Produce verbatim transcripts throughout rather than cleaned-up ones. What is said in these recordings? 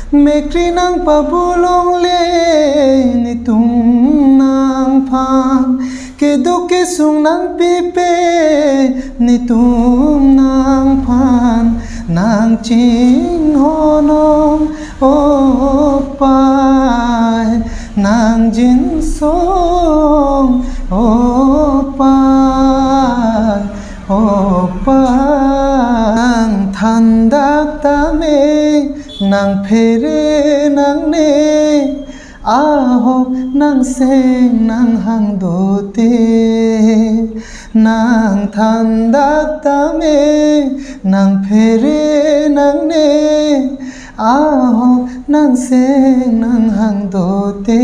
Mekri nangpabulongle netum nangphan, keduk kesung nangpipe netum nangphan, nangchinghonong o Pai, nangjinsong o Pai, o Pai. Nangthandak tame nangphere nangne, ahok nangseng nanghang dote. Nangthandak tame nangphere nangne, ahok nangseng nanghang dote.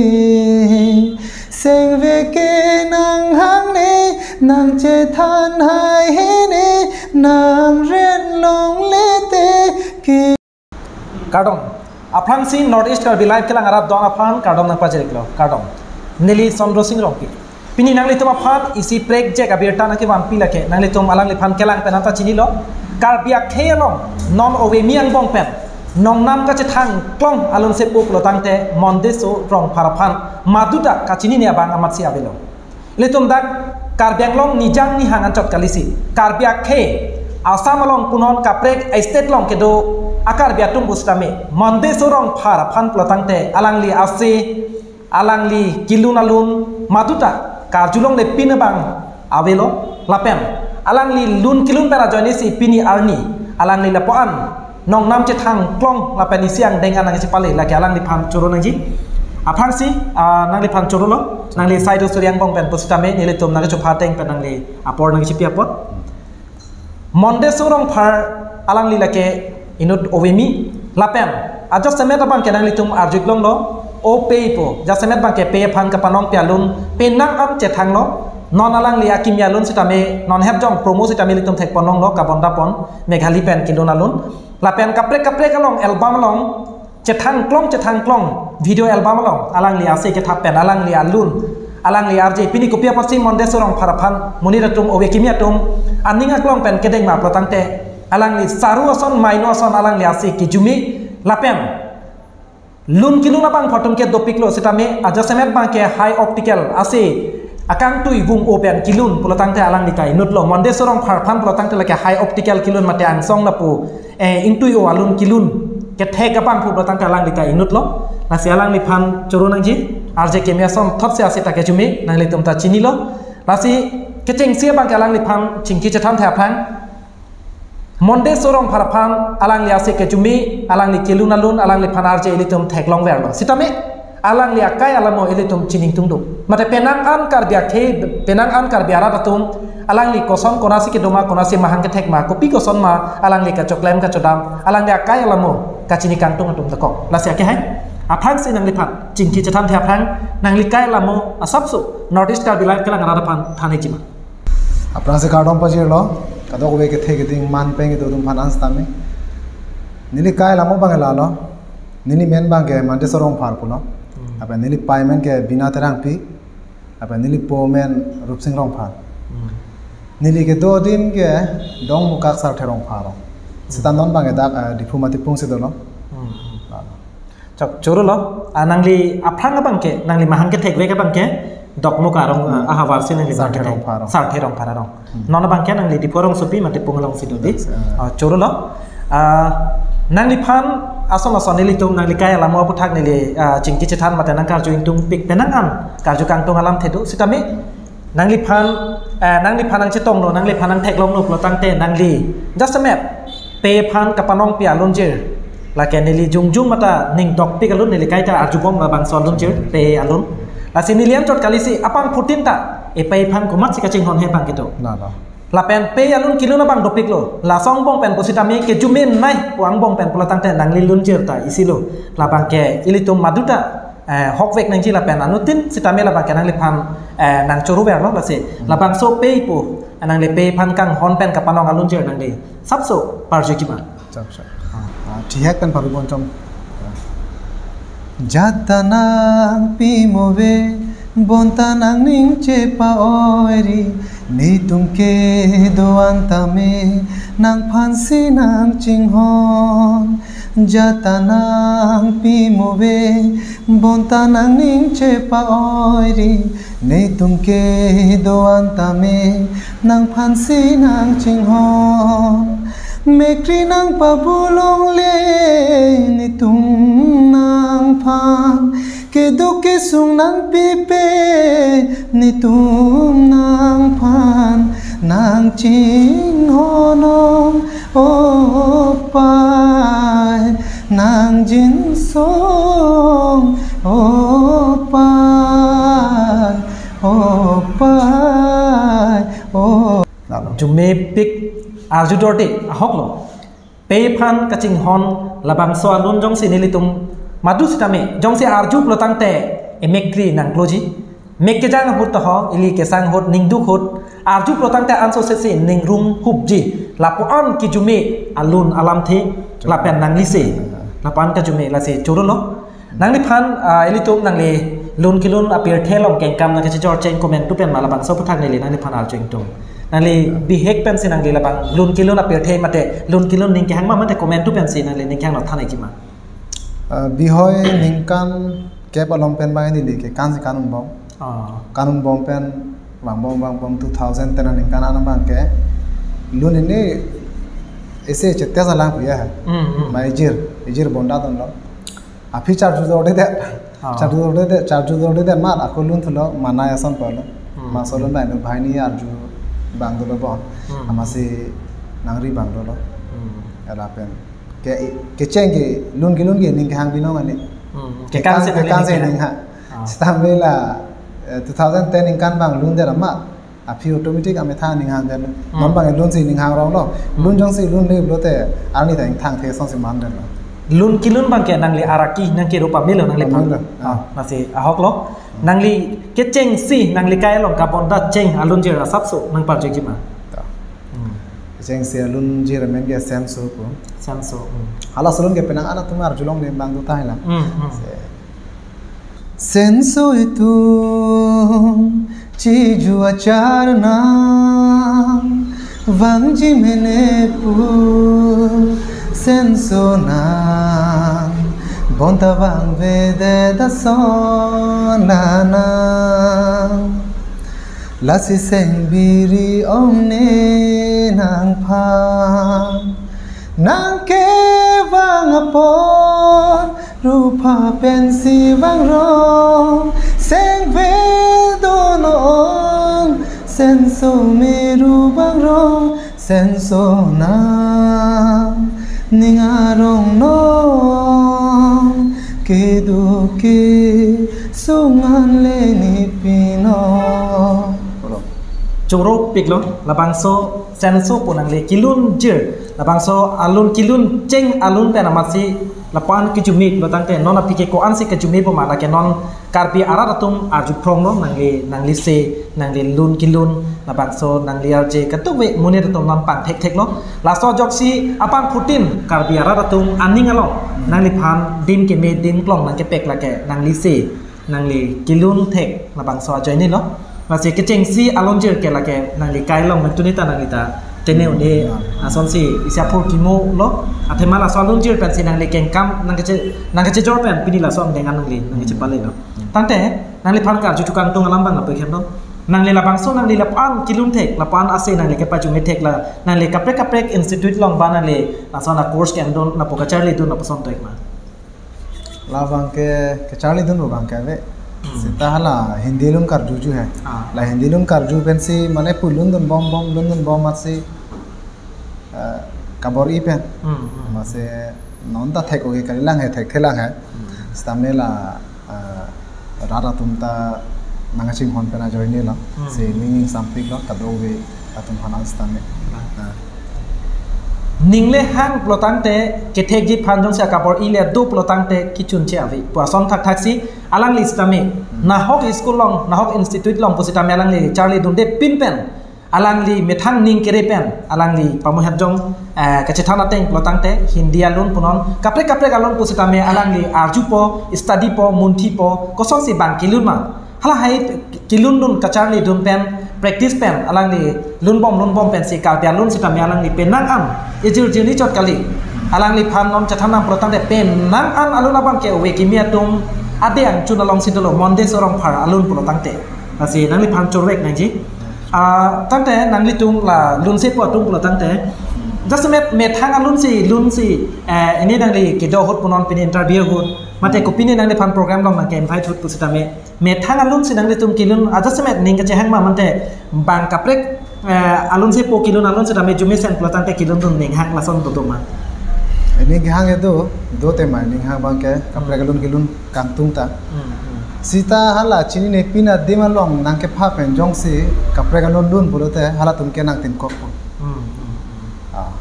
Sengve ke nanghangne, nangchethan hai hene, nangren longle te ke. Kardom. Aphrangsi North East Karbi Live kelang arat dong aphan kardom nangpajirlo. Kardom. Neli Chandra Sing Rongpi. Pini nanglitum aphan isi prekjak abirta nangkevanpi lake, nanglitum alangliphan kelang pen anta chinilo. Karbi akhei along non ove mi angbong pen nongnam kachethang klong alun sepo pulotangte Mondeso Rongphar aphan maduta kachinine abang amatsi avelo. Ilitum dak Karbi Anglong nijang nihang anchot kalisi, Karbi akhei Assam along punon kaprek state along kedo a-Karbi atum pusitame Mondeso Rongphar aphan pulotangte alangli ase, alangli kelun alun maduta karjulonglepin abang avelo. Lapen alangli lun kelun pen ajoinesi pini arni alangli lapu-an nongnam chethang klong lapen isi angdeng an nangchepale lake alangliphan choro nangji. Aphrangsi, ah, nangliphan chorolo, nangli Saido Suri angbong pen pusitame nelitum nangchopha ateng pen nangli apor nangchipi apot. Mondeso Rongphar alangli lake inut ove mi lapen ajasemet abangke nanglitum arju-ik longlo, o pei po, jasemet abangke pei aphan kapanongpi alun penang an chethanglo. Non alangli akimi alun sitame non hepjong promo sitame ilitum thekpon longlo, kabondapon Meghali pen kelun alun. Lapen kaprek kaprek along album along chethang klong chethang klong video album along alangli ase kethap pen alangli alun, alangli arje pini kopi apotsi Mondeso Rongphar aphan monit atum ove kimi atum aning aklong pen kedeng ma pulotangte alangli saru ason maino ason alangli ase kejume lapen lun kelun abang photum ke dopiklo sitame ajasemet abangke high optical ase akangtui vung o pen kelun pulotangte alangli ta inutlo. Mondeso Rongphar aphan pulotangte lake high optical kelun mate angsong lapu, eh, ingtui o alun kelun kethek abang pulotangte alangli ta inutlo. Lasi alangliphan choro nangji, arje keme ason thotsi ase ta kejume nanglitum ta chinilo. Lasi kechengsi abangke alangliphan chingki chethan the aphrang. Mondeso Rongphar aphan alangli ase kejume, alangli kelun alun, alangliphan arje ilitum theklongverlo. Sitame alangli akai alamo ilitum chiningtungduk. Mate penang an Karbi akhei, penang an Karbi arat atum, alangli koson konasi kedo ma, konasi mahang kethek ma, kopi koson ma, alangli kachoklem kachodam, alangli akai alamo kachini kangtung atum dokok. Lasi ake hai. Aphrangsi nangliphan chingki chethan the aphrang, nangli kai alamo asapso North East Karbi Live kelang arat aphan than-ikji ma. Aphrangsi kardom pajirlo, kadokave kethe keding man pen kedo atum aphan an sitame. Neli kai alamo abang lalo, neli men abangke Mondeso Rongphar pulo. Hmm. Lapen neli pai men ke Bina Terangpi, lapen neli po men Rupsing Rongphar. Hmm. Neli kedo adim ke Dongmukak Sarthe Rongphar. Hmm. Sita non abangke dak, eh, Diphu Matipung si dolo. Hmm. Lalo. Chok, chorolo, ah, nangli aphrang abangke, nangli mahang kethekvek abangke, Dokmoka arong, ah, ahavar si nangli Sarthe mahang kethek. Rongphar arong. Sarthe Rongphar arong. Hmm. Non abangke nangli Diphu arongsopi Matipung alongsi do di. Yes, ah. Ah, chorolo. Ah, nangliphan ason ason ilitum nangli kai alamo aputhak neli, ah, chingki chethan mate nangkarju ingtungpik penang an karju kangtung alamthe do sitame nangliphan, eh, nangliphan nangchetonglo, nangliphan nangtheklonglo pulotangte nangli jasemet pei aphan kapanongpi alunjir. Lake neli jongjong mate ning dokpik alun neli kaita arjubom labangso alunjir, pei alun. Lasi neli anchot kalisi apangphutin ta epei aphan komatsi kachinghon he abang kedo. Na, na. Lapen pei alun kelun abang dopiklo. Laso angbong pen pusitame kejume nai pu angbong pen pulotangte nangli lunjir ta isilo. Labangke ilitum maduta, eh, hokvek nangji lapen anuttin sitame labangke nangliphan, eh, nangchoroverlo lasi. Hmm. Labangso pei pu, nangli pei aphan kanghon pen kapanong alunjir nangli sapso parju-ikji ma. Chap, chap. Ah, thihek pen paru bonchom. Jat ta nangpi mo ave, bonta nangning chepa-oiri, netum kedo-an tame, nangphansi nangchinghon, Jata nangpi move, bonta nangning chepa-oiri, netum kedo-an tame, nangphansi nangchinghon. Mekri nangpabulongle, netum nangphan, keduk kesung nangpipe, netum nangphan, nangchinghon ong, o Pai, nangjinsong, o Pai, o Pai, o. Lalo. Jumepik arjudorde ahoklo. Pei aphan kachinghon labangso alun jongsi nelitum madu sitame, jongsi arju pulotangte emekri nangkloji. Mek kejang ahut toho, ili kesang ahut, ningduk ahut, arju pulotangte anso sesi ningrum hupji. Lapu-an kijume alun alamthe, lapen nanglise. Lapu-an kajume lasi chorolo. Nangliphan, ah, ilitum nangli lun kelun apirthe along kengkam nangkachechor cheng komantu pen ma labangso aphuthak neli nangliphan arju ingtung. Nangli bihek pensi nangli labang lun kelun apirthe mate lun kelun ning kehang ma mate komantu pensi nangli ning kehang nangthan-ikji ma. Ah, bihoi ningkan kep along pen bang neli ke kansi kanun bom. Ah. Kanun bom pen vangbom vangbom two thousand ten aningkan an abang ke lun ini isi chetes alang puya. Hmm, hmm. Ma ejir, ejir bonda dunlo. Aphi charju dorde det. Ah. Charju dorde det, charju dorde det mat, ako lun thulo, manai ason polo. Hmm. Maso lun bai, no bhai ni arju bang dolo bon. Hmm. Amatsi nangri bang dolo. Hmm. Lapen. Ke, kecheng ke, lun kelun ke, ning kehang binong ani. Hmm. Ke kan se, ke kan se ning ha. Ah. Sitame la, eh, two thousand ten ningkan bang lun der amat. Aphi automatic amethang ning hang den. Hmm. Non bang lun si ning hang rong lo. Hmm. Lun jongsi lun le pulote arni ta ingthang the song si man den lo. Lun kelun bang ke nangli araki nangkerup amelo nangli pang. Amelo. Ah, ah. Lasi ahoklo. Hmm. Nangli kechengsi nangli kai along kabonda cheng alunjir asapso nangparjekji ma. Ta. Hmm. Kechengsi alunjir amen ke Senso ko. Senso. Hmm. Halaso alun ke penang an atum arjulongle bang do tahai la. Hmm, hmm. Se, Senso itum chiju acharna vangji mene pu, Senso nang bonta vangvedet ason nang. Lasi sengbiri ong ne nangphan nangkevang apot, rupha pensi vangrong, sengve dono ong, Senso meru vangrong, Senso nang ning arong non, keduk kesung an le ne pino. Choro piklo, labangso Senso pu nangli kelunjir, labangso alun kelun cheng alun pen amatsi lapu-an kejume pulotangte non aphi ke ko-ansi kejume bom ma lake non Karbi arat atum arju phronglo nangli, nanglise, nangli lun kelun, labangso nangli arje katuk ve monit atum non pangthektheklo. Laso ajoksi apangphutin Karbi arat atum aning along nangliphan dim keme dim klong nangkepek lake nanglise, nangli kelun thek labangso ajoine lo. Lasi kechengsi alunjir ke lake nangli kai along mentuni ta nangli ta tene une asonsi isi aphurkimo lo. Athema laso alunjir pensi nangli kengkam nangkeche, nangkechejor pen pini laso angdeng an nangli nangkechepale lo. Tangte nangliphan karju tukang tung alam bang lapu khem lo. Nangli labangso nangli lapu-an kelun thek, lapu-an ase nangli kepajume thek la, nangli kaprek kaprek institute along ba nangli laso na course ke-endun, lapu kacharlidun lapuson to-ik ma. Labang ke, kacharlidun pu bang ke ave. Hmm. Seta hala Hindi alun karjuju he. Ah. La Hindi alun karju pensi mane pu lundun bom bom, lundun bom matsi, eh, kabor-i pen. Hmm, hmm. Matsi non ta thek oke kalilang he, thekthelang he. Hmm. Sitame la, eh, rat atum ta nangchinghon pen ajoine lo. Hmm. Si ning sampik lo, kadokave atum aphan sitame. Ah. Ah. Ning le hang pulotangte kethekji aphan jongsi akabor-i le do pulotangte kechunche ave pu ason thakthaksi alangli sitame. Hmm. Nahok school along, nahok institute along pusitame alangli charlidunde pinpen alangli methang ning kere pen alangli pamuhet jong, eh, kachethan ateng pulotangte Hindi alun punon kaprek kaprek alun pusitame alangli arjupo, studypo, munthipo, kosonsi bang kelun ma. Halahai kelundun kacharlidun pen, practice pen, alangli lunbom lunbom pensi Karbi alun sitame alangli penang an ejir jirni chot kali. Alangliphan non chethan nang pulo tangte penang an alun abang ke ove kimi atum ade angchun alongsi dolo Mondes Rongphar alun pulo tangte. Lasi nangliphan chorvek nangji. Ah, tangte nanglitum la lunsepo atum pulo tangte. Jasemet methang alunsi lunsi, eh, ini nangli kedo ahut punon pini interview ahut. Mate kopine nangliphan program along nangke-invite ahut pusitame. Methang alunsi nanglitum kelun ajasemet ning kachehang ma mate bang kaprek, eh, alunsepo kelun alun sitame arjumesen pulo tangte kelun dun ning hang lason dodoma. Ning kehang itu, do tema ning hang abang ke, kaprek alun kelun kangtung ta. Hmm, hmm. Seta hala chinine pin adim along nangkepha pen jongsi kaprek alun dun pulote halatum ke nangtinkok po. Hmm, hmm, hmm. Ah.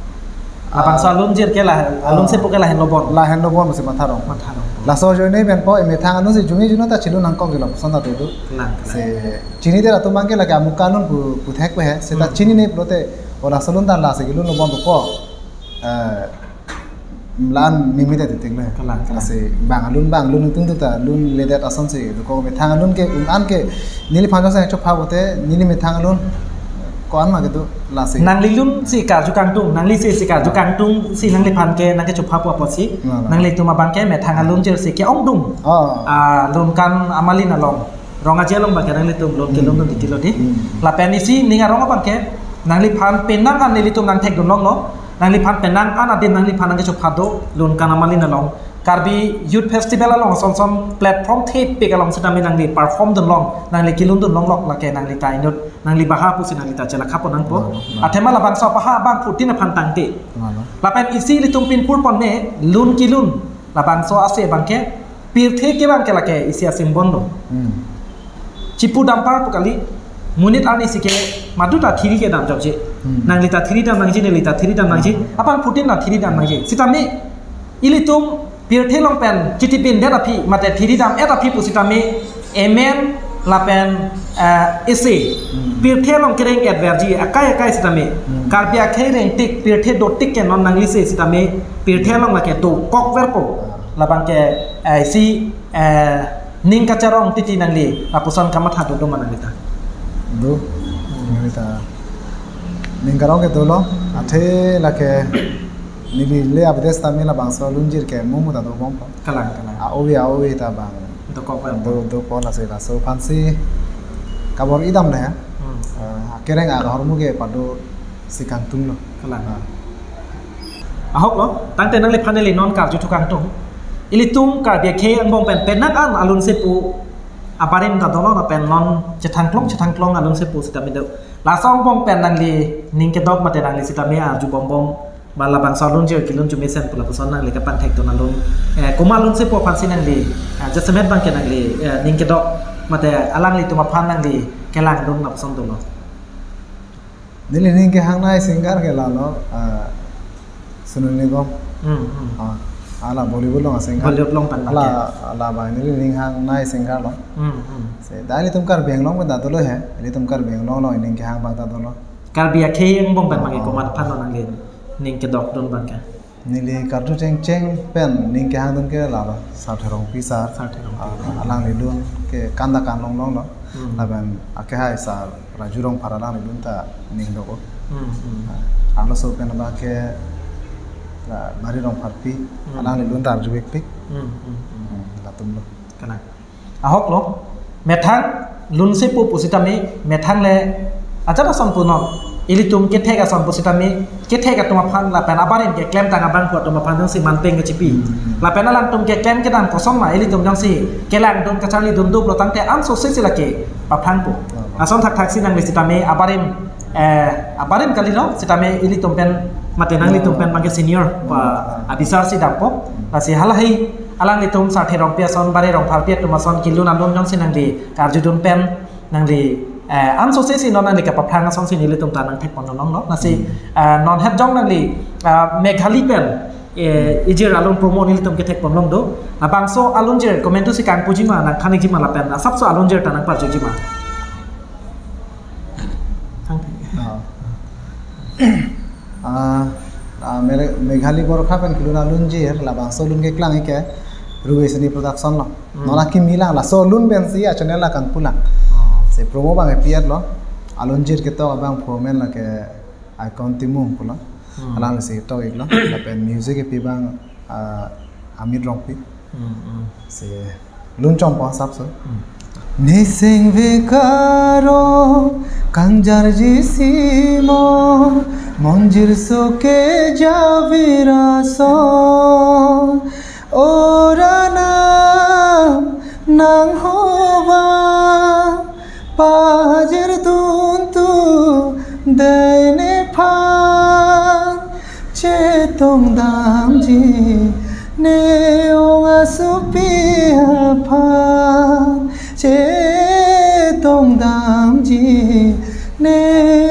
Labangso alunjir ke la, alunsepo ke lahenlo bon. Lahenlo bon si matharong. Matharong. Laso ajoine pen po, emethang alunsi jungi juno ta chelun nangkok jula puson ta tutu. Lang, lang. Si chinine atum abang ke lake amuka alun pu, puthek pe he. Seta Hmm. chinine pulote, o laso alun ta lasi kelunlo bon po. Eh, lan mimite titik le. Kalang, kalang. Lasi bang alun bang alun tung tung ta lunledet asonsi dokok, methang alun ke un-an ke neliphan jongsi chopha pote neli methang alun ko-an ma kedo lasi. Nangli lunsi karju kangtung, nangli si si karju kangtungsi nangliphan ke nangkechophapo apotsi. Na, na. Nanglitum abang ke methang alunjirsi ke-ongdung. Oh. Ah, Lunkan Amalin along. Rong aje along abang ke nanglitum lun kelun dun titilo di. Hmm. Lapen isi ning arong abang ke nangliphan penang an nelitum nangthekdun longlo. Nangliphan penang an adim nangliphan nangkechopha do Lunkan Amalin along. Karbi Youth Festival along son son platform thepik along sitame nangli perform dun long, nangli kelun dun longlok lake nangli ta inut, nangli baha pusi nangli ta chelakha pon nangpo. Hmm, hmm. Athema labangso abaha abangphutin aphan tangte. Hmm. Lapen isi ilitum pinpur ponme lun kelun labangso ase abang ke pirthe ke abang ke lake isi a-symbol lo. Hmm. Chipu dampar pu kali, monit arnisi ke madu ta thiri kedam jokje. Hmm. Nangli ta thiri dam nangji, neli ta thiri dam nangji, Hmm. abangphutin ta thiri dam nangji. Sitame ilitum pirthe along pen chitipindet aphi, mate thiri dam-et aphi pusitame amen lapen, eh, isi. Hmm. Pirthe along kereng-et verji, akai akai sitame. Hmm. Karbi akhei rengtik, pirthe dotik ke non nanglisi sitame, pirthe along lake dokok verpo. Ah. Labang ke, eh, isi, eh, ning kacharong titi nangli, lapuson kamatha dodoma nangli ta. Do, nangli ta. Ning karong ke dolo, athe lake neli le update sitame labangso alunjir ke mumu ta dobom po. Kalang, kalang. A-ove, a-ove ta bang. Dokok bang. Do, dokok lasi laso aphansi kabor-i dam le. Hmm. Eh, akereng ahormu ke padosi kangtunglo. Kalang. Ah. Ahok lo, tangte nangliphan neli non karjuthu kangtung. Ilitum Karbi akhei angbong pen penang an alunsepo abarim ta dolo lapen non chethangklong, chethangklong alunsepo sitame do. Laso angbong pen nangli ning kedok mate nangli sitame arju bombom. Ba labangso alunjir kelun arjumesen pu lapuson nangli kapanthekdun alun. Eh, komat alunsepo aphansi nangli, eh, jasemet abang ke nangli, eh, ning kedok mate alanglitum aphan nangli kelangdun lapuson dolo. Neli ning kehangnei singer ke lalo, eh, Sonu Nigam. Hmm, hmm. Ah, hala Bollywood along singer. Bollywood along pen hala, lake. Hala abang neli ning hangnei singer lo. Hmm, hmm. Si, dak ilitum Karbi Anglong pen ta dolo he. Ilitum Karbi Anglong along ning kehang abang ta dolo. Karbi akhei angbong pen Oh. mangke komat aphan lo nangli ning kedokdun abang ke. Neli karju chengcheng pen ning kehangdun ke lalo Sar Therongpi sir. Sar Therongpi. Ah, alangli lun ke kan ta kan longlong lo. Hmm. Lapen akehai sir Raju Rongphar alangli lun ta ning dok. Hmm, hmm. Ah, arloso pen abang ke la Bari Rongpharpi Hmm. alangli lun ta arju pikpik. Hmm, hmm, hmm. Hmm, latum lo. Kalang. Ahok lo, methang lunsepo pusitame, methang le ajat ason punon, ilitum kethek ason pusitame, kethek atum aphan lapen abarim keklemtang abangphu atum aphan jongsi manpeng kechipi. Hmm. Lapen alangtum keklem kedam kosonma, ilitum jongsi kelangdun kacharlidun duk lo tangte ansose si lake paphrangpo. Hmm. Ason thakthaksi nangli sitame abarim, eh, abarim kalilo, sitame ilitum pen, mate nanglitum pen Hmm. abang ke senior, pa, Hmm. abisar si dampo, lasi halahei, alanglitum Sar Therongpi ason, Bari Rongpharpi atum ason, kelun alun jongsi nangli karjudun pen, nangli, eh, ansose si non nangli kapaphrang asonsi nelitum ta nangthekpon longlo. Lasi, Hmm. eh, non het jong nangli, eh, Meghalaya pen, eh, ijir alun promo nelitum kethekpon long do. Labangso alunjir komantusi kangpuji ma, nangthan-ikji ma lapen asapso alunjir ta nangparjuji ma. Thang. Oh. Ah, ah, Mere-, Meghalaya Borkha pen kelun alunjir, labangso alun keklang ke Ruwesini Production lo. Hmm. Non akimi lang, laso alun pensi a-channel la kangpu lang. Oh. Si promo abang epi-et lo, alunjir ketok abangphu amen lake Icon Timung pulo. Hmm. Alangli si tok-iklo. Lapen music kepi abang, ah, Amit Rongpi. Hmm, hmm. Si lun chompo asapso. Hmm. Nising vekaro kangjarji simo, monjir soke javiraso. Ora nam nang hova, pajirdun tu dei nephan, chetongdamji ne ong asopi aphan, chetongdamji ne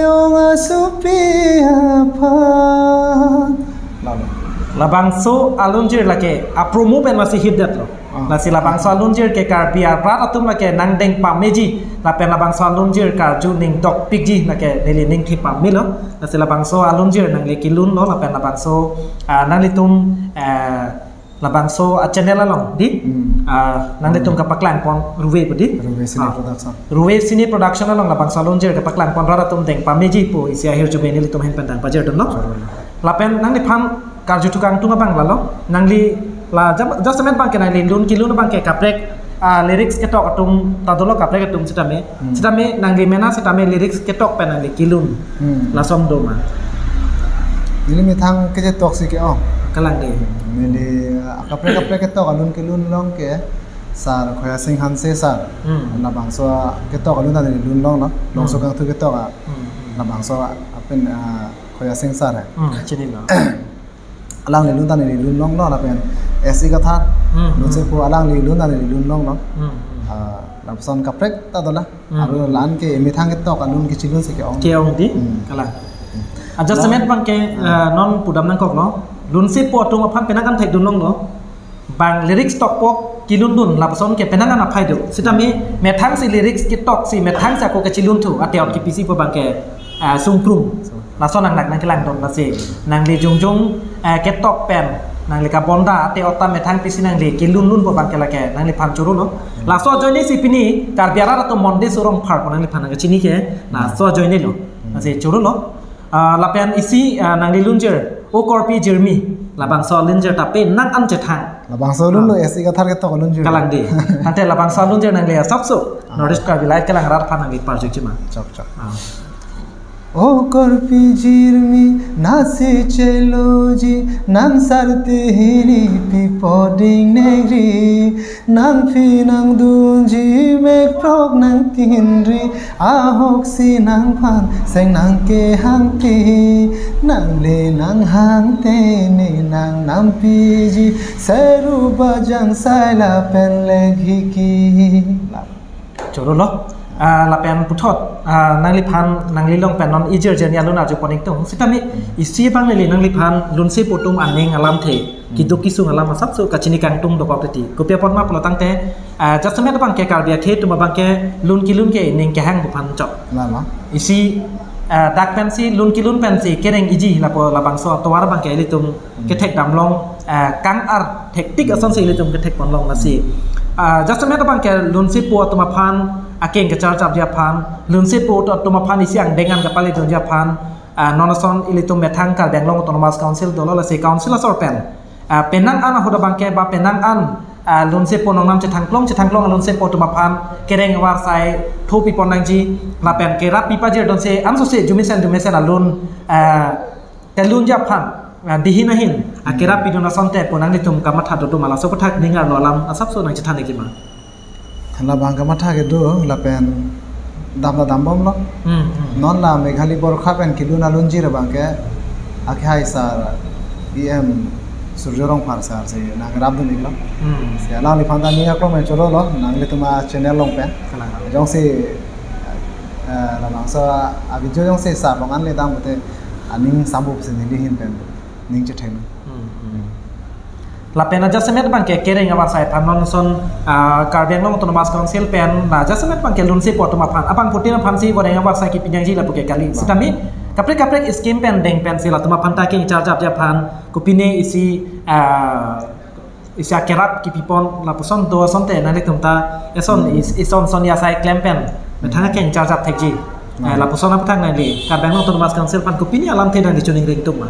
ong asopi aphan. Lalo. Labangso alunjir lake apromo pen masi hit detlo. Ah. Lasi labangso alunjir ke Karbi arat atum lake nangdeng pameji. Lapen labangso alunjir karju ning dokpikji lake neli ning thip pamelo. Lasi labangso alunjir nangli kelunlo lapen labangso, ah, nanglitum, eh, labangso a channel along di. Hmm. Ah, nanglitum kapaklang pon Ruve pu di. Ruve Cine Ah. Production. Ruve Cine Production along labangso alunjir kapaklang pon rat atum deng pameji pu isi ahirjume nelitum ahin pen dang pajirdunlo. Chorolo. Lapen nangliphan karju thu kangtung abang lalo. Nangli la jam, jasemet abang ke nangli lun kelun abang ke kaprek, ah, lyrics ketok atum ta dolo kaprek atum sitame. Hmm. Sitame nangli mena sitame lyrics ketok pen nangli kelun. Hmm. Lason do ma? Neli methang ketok si ke-ong. Kalang de. Neli, ah, kaprek kaprek ketok alun kelun along ke sar Khoya Sing Hanse sar. Hmm. Labangso ketok alun ta neli lun longlo. Longso Hmm. kangthu ketok a. Hmm. Labangso apen, ah, Khoya Sing sar. Hmm, chinilo. Alangli lun ta neli lun longlo lapen S I Kathar. Hmm, Lunsepo alangli lun ta neli lun longlo. Hmm, hmm. Ah, lapuson kaprek ta dola. Hmm. Aru la-an ke methang ketok alun kechelun si ke-ong. Ke-ong di? Hmm. Kalang. Hmm. Ah, jasemet abang ke, Hmm. ah, non pudam nangkoklo. Lunsepo atum aphan penang an thekdun longlo. Bang lyrics tokpo kelundun lapuson ke penang an aphai do. Sitame methang si lyrics ketok si methang si ako kechelun thu ate-ot kepisi pu abang ke, ah, sungprung. Lason nang nang nangkelangdun lasi nangli jongjong, eh, ketok pen nangli kabonda ate-ot ta methang pisi nangli kelunlun pu abang ke lake nangliphan chorolo. Laso ajoine si pini Karbi arat atum Monday Surong Phar pu nangliphan nangkachini ke. Laso ajoinelo. Lasi chorolo. Ah, lapen isi, ah, nangli lunjir, O Korpi Jirmi, labangso lunjir ta penang an chethang. Labangso lunlo Ah. S I Kathar ketok lunjir. Kalang de. Tangte labangso lunjir nangli asapso. Ah. North East Karbi Live kelang rat aphan nangli parjukji ma? Chok, chok. Ah. O Korpi Jirmi nasi cheloji, nang sarti hini pi poding negri. Nangphi nangdunji mek prok nangtinri, ahok si nangphan seng nangkehangti, nangle nanghangte ne nang nampiji, seru bajang sai lapen lekhiki. Chorolo. Ah, lapen puthot, ah, nangliphan, nangli along pen non ijir jeni alun arju pon-iktung. Sitame isi abang neli nangliphan Lunsepo atum aning alamthe, Hmm. keduk kesung alam asapso kachini kangtung dokok titi. Kopi apot ma pulo tangte, ah, jasemet abang ke Karbi akhei atum abang ke lun kelun ke ning kehang pu aphan chok. Lama. Isi, ah, dak pensi lun kelun pensi kereng-iji lapu labangso atovar abang ke ilitum Hmm. kethek damlong, ah, kang-ar thektik asonsi ilitum kethek ponlong lasi. Ah, jasemet abang ke Lunsepo atum aphan akeng kecharjapji aphan, Lunsepo atum aphan isi angdeng an kapaledunji aphan, ah, non ason ilitum methang Karbi Anglong Autonomous Council dolo lasi council asor pen. Ah, penang an ahut abang ke ba penang an, ah, Lunsepo nongnam chethangklong, chethangklong Lunsepo atum aphan kereng avarsai thopi pon nangji, lapen kerap pi pajirdunsi ansose jumesen jumesen alun, ah, kelunji aphan, ah, dihin ahin, ah, kerap pidun asonte pu nanglitum kamatha do ma, laso aputhak ning arlo alam asapso nangchethan-ikji ma? Labang kamatha kedo lapen dam ta dambomlo. Hmm, hmm. Non la Meghali Borkha pen kelun alunjir abang ke akhai sar E M Surjya Rongphar sar si nangrapdun-iklo. Hmm. Si alangliphan ta ning aklong pen chorolo, nanglitum a channel along pen. Kalang. Jongsi, eh, labangso a video jongsi sar along anle dam pute aning sambupsi neli ahin pen ning chetheng. Hmm, hmm. Lapen ajasemet abang ke kereng avarsai aphan non ason, ah, Karbi Anglong Autonomous Council pen, ah, ajasemet abang ke Lunsepo atum aphan, abangphutin aphansi voreng avarsai kepi nangji lapu ke kali. Sitame kaprek kaprek scheme pen deng pensi latum aphan ta kengcharjapji aphan kopine isi, ah, isi akerap kepi pon lapuson do asonte nanglitum ta eson Hmm. is-, ison son asai klem pen methang kengcharjap thekji. Hmm. Eh, lapuson aputhak nangli Karbi Anglong Autonomous Council aphan kopine alamthe nangli choningri-iktung ma?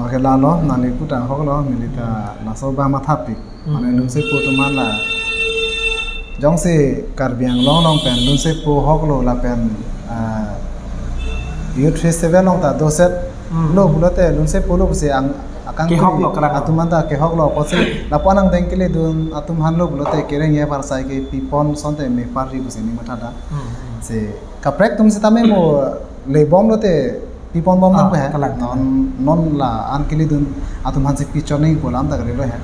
Oke, lalo, nangli puta ahoklo, neli ta laso abang mathapik. Hmm. Mane lunsepo atum aphan la. Jongsi Karbi Anglong along pen lunsepo ahoklo lapen, ah, Youth Festival along ta doset. Hmm. Lo pulote lunsepo lo pusi ang akang kehoklo, kiri kalang. Atum aphan ta kehoklo, pusi lapu-an angdeng keledun atum aphan lo pulote kereng-e avarsai kepipon asonte me parji pusi ning mathadam. Hmm, hmm. Si kaprek atum sitame mo lebom lote pipon bom nang, ah, pe he. Kalang, non, kalang. Non La-an keledun atum aphansi pichon nangji pu alam ta kalilo he.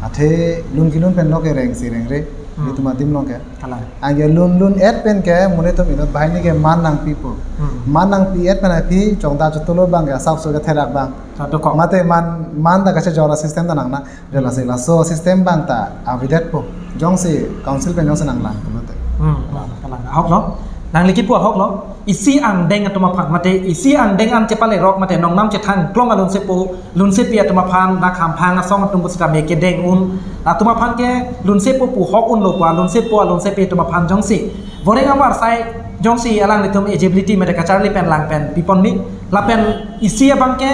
Athe lun kelun pen lo ke rengsi rengre. Hmm. Itum adim along ke. Kalang. Anke lun lun-et pen ke monit atum inut banghini ke man nangpipo. Hmm. Man nangpi-et pen aphi chongda chotolo abang ke asapso ke therak abang. Satu kok. Mate man, man ta kachejor asystem ta nang na. Lasi laso system abang ta avedetpo. Jongsi council pen jongsi nanglang pulote. Hmm, hmm, kalang. Ahoklo. Nangli kipu ahoklo. Isi angdeng atum aphan mate isi angdeng an chepalerok mate nongnam chethang klong alunsepo, lunsepi atum aphan, dak hamphang asong atum pusitame kedeng un. Atum aphan ke lunsepo pu ahok unlo pu alunsepo, alunsepi atum aphan jongsi voreng avarsai jongsi alanglitum eligibility mate kacharli pen lang pen pipon ni. Lapen isi abang ke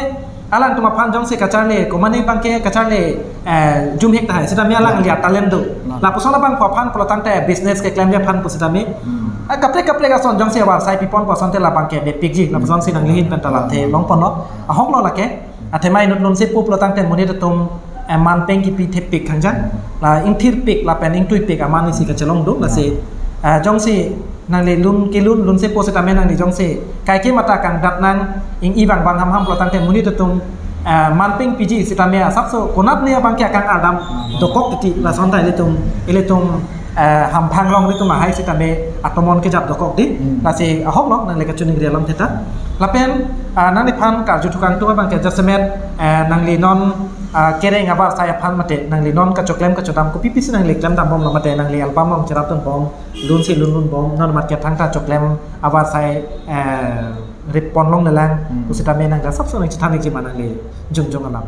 alangtum aphan jongsi kacharli, komane abang ke kacharli, eh, jumhek tahai. Sitame alangli atalent do. Nah. Lapuson abang pu aphan pulotangte business keklemji aphan pusitame. Hmm. Eh, kaprek kaprek ason jongsi avarsai pipon pu asonte labang ke mepikji. Lapusonsi nangli ahin pen ta lamthe longponlo. Ahoklo lake. Athema inut lunsepo pulotangte monit atum, eh, man pen kipi thepik khangjan. La ingthirpik lapen ingtuipik aman isi kachelong do. Lasi, eh, jongsi nangli lun kelun lunsepo sitame nangli jongsi kaike mata kangdat nang ing-i vang vang hamham pulotangte monit atum, eh, man pen piji sitame asapso konatne abang ke akang ardam dokok titi lason ta ilitum, ilitum, eh, hamphang along ilitum ahai sitame atomon kejap dokok di. Hmm. Lasi ahoklo nangli kachiningri alam theta. Lapen, ah, nangliphan karju thukang tung abang ke jasemet, eh, nangli non, ah, kereng avarsai aphan mate nangli non kachoklem kachodam kopi pisi nangli klemdam bomlo mate nangli album along cherapdun bom. Lunsi lun lun bom, non market thangta choklem avarsai, eh, rip ponlonglelang, hmm, pusitame nangli asapso nangchethan ikji ma nangli jongjong alam.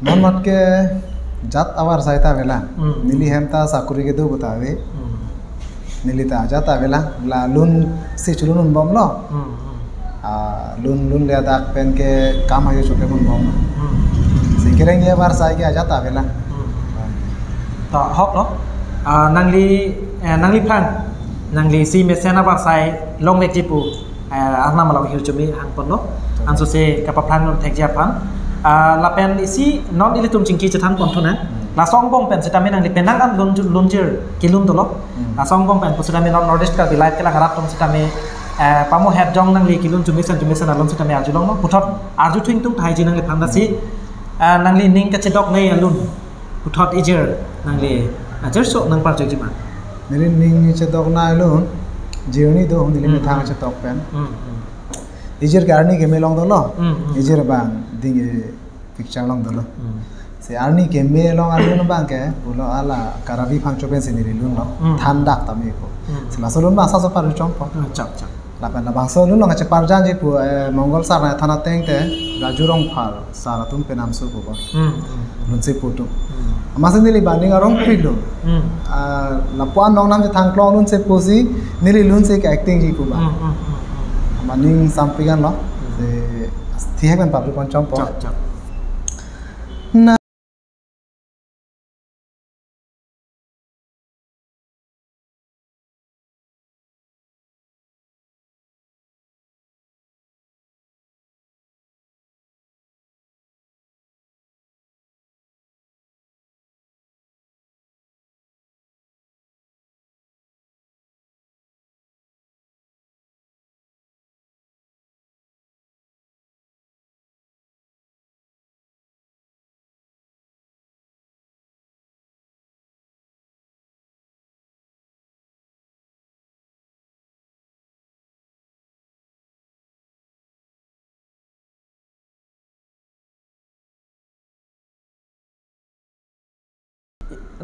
Non mat ke jat avarsai ta avelang. Hmm. Neli hem ta sakuri kedo pu ta ave. Hmm. Neli ta jat avelang. La lunsi cholun un bomlo. Hmm, hmm. Ah, lun lunle dak pen ke kam ayo choklem un bom. Hmm. Si kereng-e avarsai ke ajat avelang. Hmm. Ta ahoklo. Ah, nangli, eh, nangliphan. Nangli isi mesen avarsai longvekji pu, eh, arnam along hirjume hangponlo. Ansose kapaphrang lun thekji aphan. Ah, lapen isi non ilitum chingki chethan ponthu nang. Hmm. Laso angbong pen sitame nangli penang an lun, lunjir kelun dolo. Hmm. Laso angbong pen pusitame non North East Karbi Live kelang arat atum sitame, eh, pamohet jong nangli kelun jumesen jumesen alun sitame arjulonglo. Puthot arju thu ingtung thaiji nangliphan lasi, eh, nangli ning kachedoknei alun. Puthot ijir nangli ajirso nangparjukji ma. Neli ning chedoknei alun, journey do neli, hmm, methang chedok pen. Hmm, hmm. Ijir ke arni keme along dolo. Hmm, hmm. Ijir abang ding e picture along dolo. Hmm. Si arni keme along alun abang ke, pulo ala Karabi Phangcho pensi neli lunlo. Hmm. Thandak tame ko. Hmm. Si laso alun abang asapso parju chompo. Hmm, chak, chak. Lapen labangso alun along kacheparjanji pu, eh, Mongol sar nangthan ateng te, Raju Rongphar sar atum penamso pu ba. Hmm, hmm, hmm. Lunsepo atum. Hmm. Amatsi neli ba ning arong pilo. Hmm. Ah, lapu-an nongnam chethang klong lunsepo si, neli lunsi ke acting ji pu ba. Hmm, hmm, hmm, hmm. Amat ning sampingan lo. Hmm. Si, thihek pen parju pon chompo. Chak, chak. Na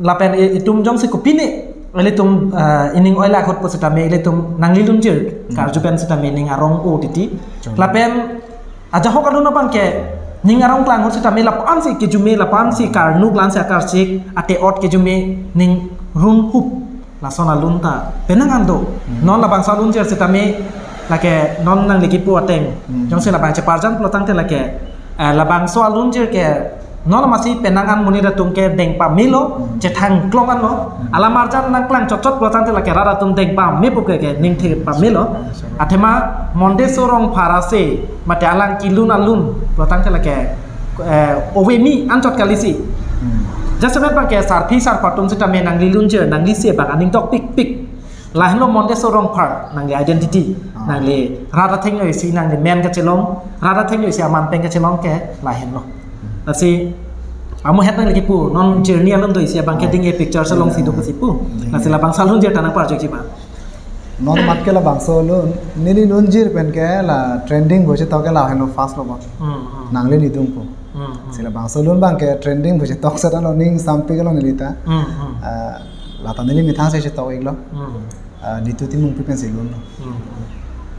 Lapen i-, itum jongsi kopine, ilitum, eh, ining oilak ahut pusitame ilitum nangli lunjir, hmm, karju pen sitame ning arong-o titi. Chong. Lapen ajahak alun abang ke ning arong klang ahut sitame lapu-ansi kejume, lapu-ansi karnuk, la-ansi akarsik, ate-ot kejume ning runhup. Lason alun ta penang an do. Hmm. Non labangso alunjir sitame lake non nangli kipu ateng. Hmm. Jongsi labang cheparjan pulotangte lake, Eh, labangso alunjir ke non amatsi penang an monit atum ke deng pamelo, Hmm. chethang klong anlo. Hmm. Alam arjan nangklang chotchot pulo tangte lake rat atum deng pamepo ke, ke ningthe pamelo. Yes, sir. Athema Mondeso Rongphar ase, mate alang kelun alun pulo tangte lake, eh, ove kimi anchot kalisi. Hmm. Jasemet abangke sarpi sarpo atum sitame nangli lunjir, nangli se abang aning dokpikpik. Lahenlo Mondeso Rongphar, nangli identity, Ah. nangli rat athengno isi nangli men kachelong, rat athengno isi aman pen kachelong ke lahenlo. Lasi, amu het nangli kipu, non journey alun do isi abangke Ah. ding e picture alongsi do Ah. pusi pu. Hmm. Lasi labangso alunjir ta nangparjokji ma. Non mat ke labangso alun, neli lunjir pen ke la trending bo chetok ke lahenlo first lo bo. Hmm, hmm. Nangli nidung po. Hmm, hmm. Si labangso alun abangke trending bo chetok set alo ning sampik alo neli ta. Hmm, hmm. Ah, lata neli methang si chetok iklo. Hmm. Ah, Nitu Timungpi pensi lunlo. Hmm.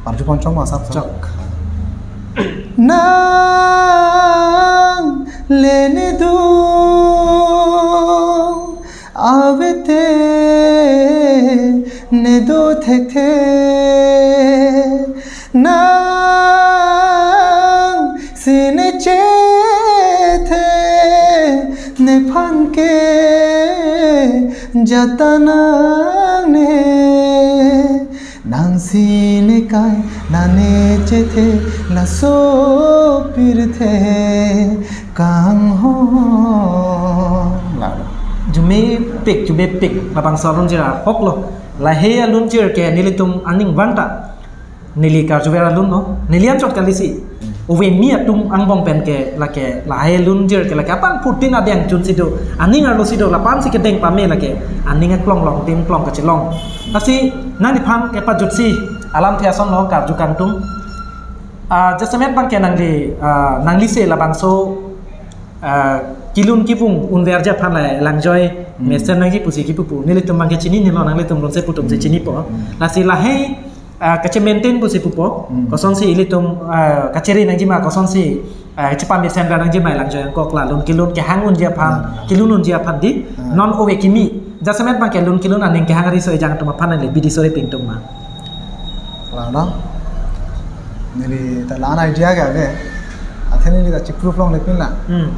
Parju pon chok ma sap sap. Chok. Nangli nidung ave te ne do thekthe. Nangsi ne chethe nephan ke jata nangne. Nangsi ne kai, nang ne chethe, laso pirthe kanghon. Lalo. Jumepik, jumepik, labangso alunjir ahok lo. Lahei alunjir ke nelitum aning vangta. Neli karjuver alun lo, neli anchot kalisi. Hmm. Ove kimi atum angbong pen ke lake lahei alunjir ke lake aphan phutin adeng chunsi do, aning arlosi do, lapensi kedeng pame lake, aning aklong longtin klong kachelong. Lasi nangliphan kepajutsi alamthe ason lo karju kangtung. Ah, jasemet abangke nangli, ah, nangli se labangso, ah, kelun kevung unverji aphan la langjoi Hmm. mesen nangji pusi kipu pu. Nelitum abangke chininelo, nanglitum longse pu atumsi Hmm. chinipo. Hmm. Lasi lahei ah, kache-maintain pusi pupo, Hmm. kosonsi ilitum, ah, kachere nangji ma, kosonsi, ah, chepamesen ra nangji ma, elangjoi angkok la lun kelun kehang unji aphan, Hmm. kelun unji aphan di, Hmm. non ove kimi, jasemet abangke lun kelun aning kehang riso ejang atum aphan nangli bidi sore pingtung ma. Lalo. Neli ta la-an idea ke ave. Athe neli ta chi-proof longle pin la. Hmm.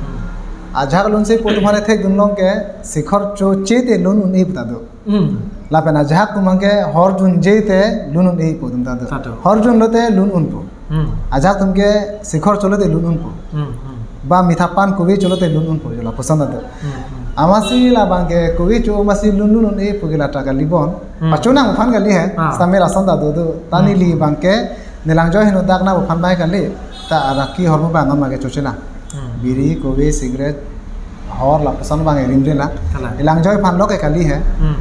Ajahak lunse pu atum aphan thekdun long ke, sikhor choche te lun un-e pu ta do. Hmm. Lapen ajahak atum abangke hor junje te lun un-e pu atum ta do. Ta do. Hor junlo te lun unpo. Hmm. Ajahak atum ke sikhor cholo te lun unpo. Hmm, hmm. Ba mitha pan kove cholo te lun unpo, jo lapuson ta do. Hmm, hmm. Amatsi labangke kove cho amatsi lun lun un-e pu ke la ta kali bon. Hmm. Pachonang aphan kali he. Ah. Sitame lason ta do do. Ta Hmm. neli abangke ne langjoi heno dak na aphan bai kali. Ta araki hormu abang non mage choche la. Hmm. Biri, kove, cigarette, hor lapuson abang erim de la. Kalang. Elangjoi aphan lo ke kali he. Hmm.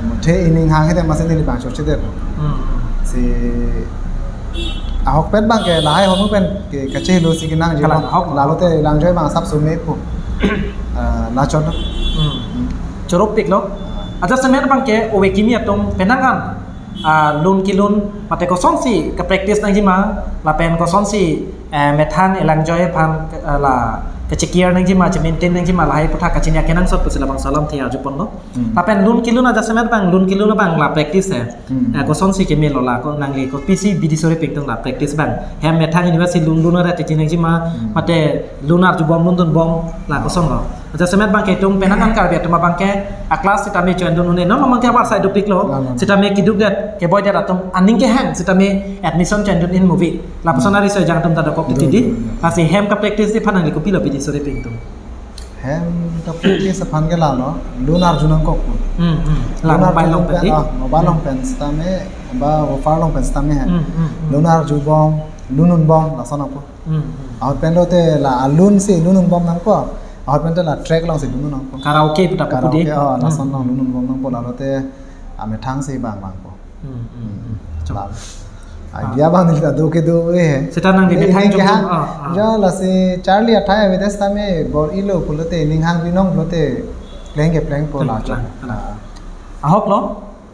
Muthe ining hang he de amatsi neli abang choche de. Hmm. Si ahokpet abangke lahai hormu pen ke kachehelo si kenangji Kalang, abang. Ahok. Lalo te elangjoi abang asap sume pu. Ah, lachot. Hmm. Hmm. Choropik lo. Ah. Ajasemet abangke ove kimi atum penang an ah, lun kelun, mate kosonsi ke-practice nangji ma, lapen kosonsi, eh, methang elangjoi aphan, eh, la, kache-care nangji ma, che-maintain nangji ma, lahai aputhak kachini akenangsot pusi labangso alamthe arju ponlo. Hmm. Lapen lun kelun ajasemet abang, lun kelun abang la practice he. Hmm. Eh, kosonsi kemelo la, ko nangli kopisi bidi sore pingtung la practice abang. Hem methang university lun lun aret chichi nangji ma, Hmm. mate lun arjubom lun dunbom la kosonlo. Jasemet abangke itum penang an Karbi atum abangke a-class sitame join dun un-e, non abangke abar sai dopiklo. La, la, la. Sitame keduk det, keboi det atum aning kehang sitame admission join dun in movie. Lapuson Hmm. ariso ejang atum ta dokok Dun, titi di. dun, dun. Lasi hem ke-practice di aphan nangli kopilo bidi sore pingtung. Hem ke-practice aphan ke lalo, lun arju nangkok. Hmm, hmm. La Lun mobile arju along pen pen, di. ah, mobile along Hmm. pen sitame, ba wafar along pen sitame he. Hmm, hmm, hmm. Lun arjubom, lun unbom, lason apo. Hmm, hmm. Ahut pen lote la alun si lun unbom nangpo. Ahut pen te la track alongsi lun un nangpo. Karaoke pu ta pu di. Karaoke, oh, lason Hmm. along lun unbom nangpo, lalo te amethang si bang bang po. Hmm, hmm, hmm. Chok. Bang. Ah. Idea abang neli ta do ke do eh. Seta nangli Neli methang neli jok kehang, jok, ah, ah. Jo lasi charli athai avedet sitame bor-ilo pulote ning hang binong pulote pleng ke pleng po Pleng, la chok. pleng, pleng. Ah. Ahok lo.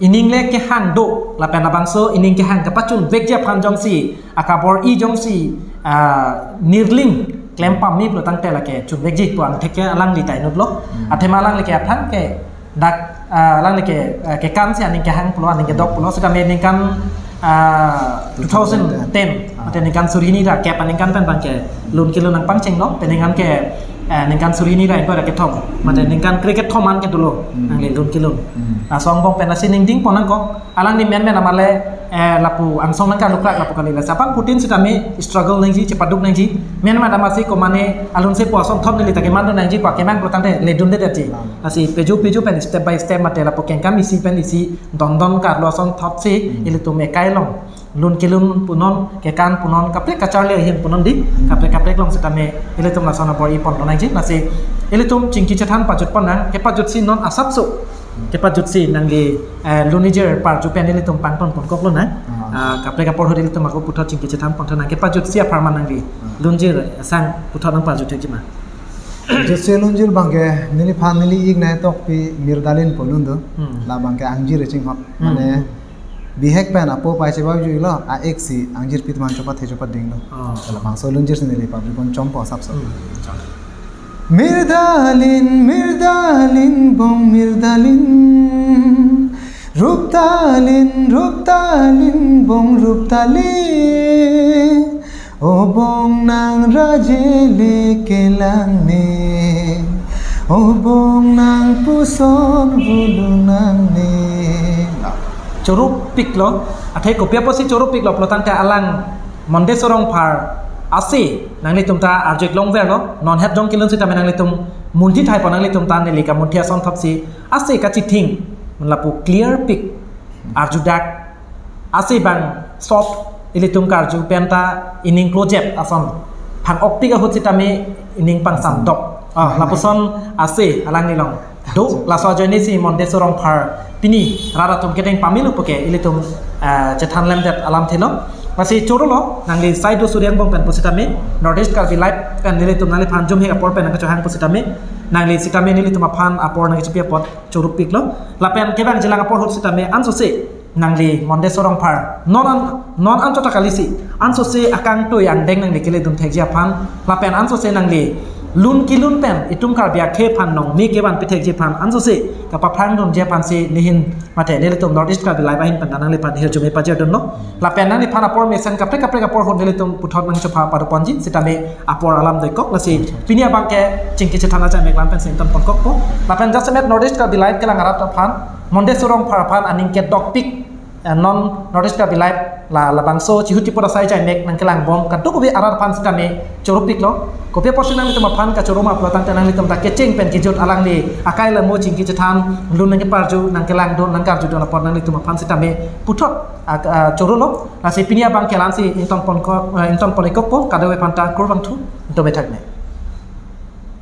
Ining le kehang do, lapen labangso ining kehang kepachunvekji aphan jongsi, akabor-i jongsi, ah, nirling klem pame pulo tangte lake chunvekji pu angthek ke alangli ta inutlo. Hmm. Athema alangli ke aphan ke dak, ah, alangli ke, ah, kekan si aning kehang pulo, aning kedok pulo, sitame ningkan Ah, two thousand ten, ah, mate ningkan suri hini ra kep aningkan pen abangke lun kelun nangpangchenglo, pen ningkan ke, eh, ningkan suri hini ra ingkoi ra kethom, mate ningkan kre kethom an kedo lo, hmm, nangli lun kelun. Hmm. Laso angbong pen lasi ningding pon nangkok, alangli menmen amat le, eh, lapu angsong nangkarlukrak lapu kali, lasi apangphutin sitame struggle nangji, chepaduk nangji, menmen amatsi komane alun sepo asonthot neli ta kemando nangji pa kemang pulo tangte ledundedetji. Hmm. Lasi peju peju pen step by step mate lapu kengkam isi pen isi dondon karlo asonthotsi, hmm, ilitum ekai along lun kelun punon, kekan punon, kaprek kacharli ahin punon dei, hmm, kaprek kaprek along sitame ilitum lason abor-i pon nangji, lasi ilitum chingki chethan pajut pon nang, kepajutsi non asapso, kepajutsi nangli, eh, lunjir parju pen ilitum pangton ponkoklo nang, ah, ah, kaprek apor ahut ilitum ako puthot chingki chethan pon nang, kepajutsi apharman nangli, ah, lunjir sang puthot nangparju thekji ma. Jutsi lunjir abangke neliphan neli ik nai tokpi mirdalin pu lun do. Hmm. La abangke angjir chinghon. Hmm. Mane bihek pen apo pai chebap juilo, a-ik si angjir pitman chopathe chopadinglo. Oh. Labangso lunjir si neli public pon chompo asapso. Hmm. Mirdalin, mirdalin, bong mirdalin. Ruptalin, ruptalin, bong ruptalin. O bong nang rajele kelang ne, o bong nang puson vulu nang ne. Chorupiklo, athe kopi apotsi chorupiklo pulo tangte alang Mondeso Rongphar ase nanglitum ta arju-ik longverlo, non het jong kelun sitame nanglitum munthi thai pon nanglitum ta neli kamunthi asonthotsi ase kachithing, lapu clear pik arjudak, ase bang soft ilitum karju penta ining klojep ason phang-okpik ahut sitame ining pangsamdok. Ah, lapuson ase alangli along do, laso ajoinesi Mondeso Rongphar pini rat atum kedeng pamelo puke ilitum, ah, chethan lemdet alamthelo. Lasi chorolo, nangli sai do suri angbong pen pusitame, North East Karbi Live pen nelitum nangliphan jumhek apor pen nangkachohang pusitame, nangli sitame nelitum aphan apor nangkachipi apot chorupiklo. Lapen kevangjilang apor ahut sitame ansose nangli Mondeso Rongphar non an, non anchot ta kalisi, ansose akangtui angdeng nangli keledun thekji aphan, lapen ansose nangli lun kelun pen itum Karbi akhei aphan nong me kevanpi thekji aphan ansose kapaphrang dunji aphansi nehin mate nelitum North East Karbi Live ahin pen nangliphan hirjume pajir dunlo. Lapen nangliphan apor mesen kaprek kaprek apor ahut nelitum puthot nangchopha pado ponji, sitame apor alam doikok, lasi pini abangke chingki chethan ajai mek lam pensi ington ponkokpo. Lapen jasemet North East Karbi Live kelang arat aphan, Mondeso Rongphar aphan aning kedokpik, eh, non North East Karbi Live la labangso chihuti pora sai jai mek nangkelang bom kadokave arat aphan sitame chorupiklo. Kopi apotsi nanglitum aphan kachoro ma pulo tangte nanglitum ta kecheng pen kejut alangli akai lamo chingki chethan lun nangkeparju nangkelangdun nangkarjudun apot nanglitum aphan sitame puthot, ah, ah, chorolo. Lasi pini abangke la-ansi ington ponko, eh, ington pon-ikokpo, kadokave aphanta kurvangthu, dome thakme.